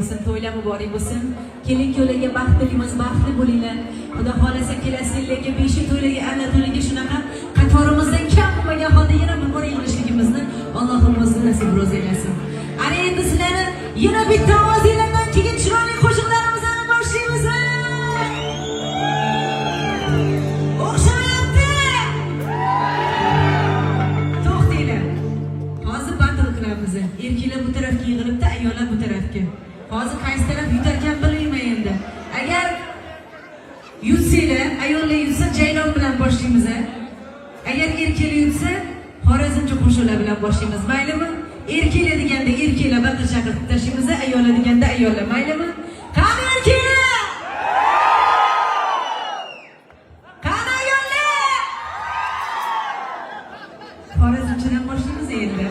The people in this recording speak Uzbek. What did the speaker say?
bo'lsin, to'ylar muborak bo'lsin. Kelin kuyovlarga baxt tilaymiz, baxtli bo'linglar. Xudo xohlasa kelasi yillarga, beshik to'ylarga, alla to'ylarga shunaqa qatorimizdan kam bo'lmagan holda yana bir bor yig'ilishligimizni Allohim o'zi nasib ro'zi aylasin. Ana endi sizlarni yana bitta ovozinglardan keyin chiroyli qo'shiqlarimizni boshlaymiz. O'xshamayapti. To'xtanglar. Hozir battle qilamiz. Erkaklar bu tarafga yig'ilibdi, ayollar bu tarafga. Hozir qaysi taraf yutarkan bilmayman endi. Agar yutsanglar, ayollar yutsa, Jayron bilan boshlaymiz. Agar erkaklar yutsa, Xorazmcha qo'shiqlar bilan boshlaymiz. Maylimi? Erkaklar deganda erkaklar baqir chaqirib tashlaymiz, ayollar deganda ayollar. Maylimi? Qani erkaklar? Qani ayollar? Xorazmchadan boshlaymiz endi.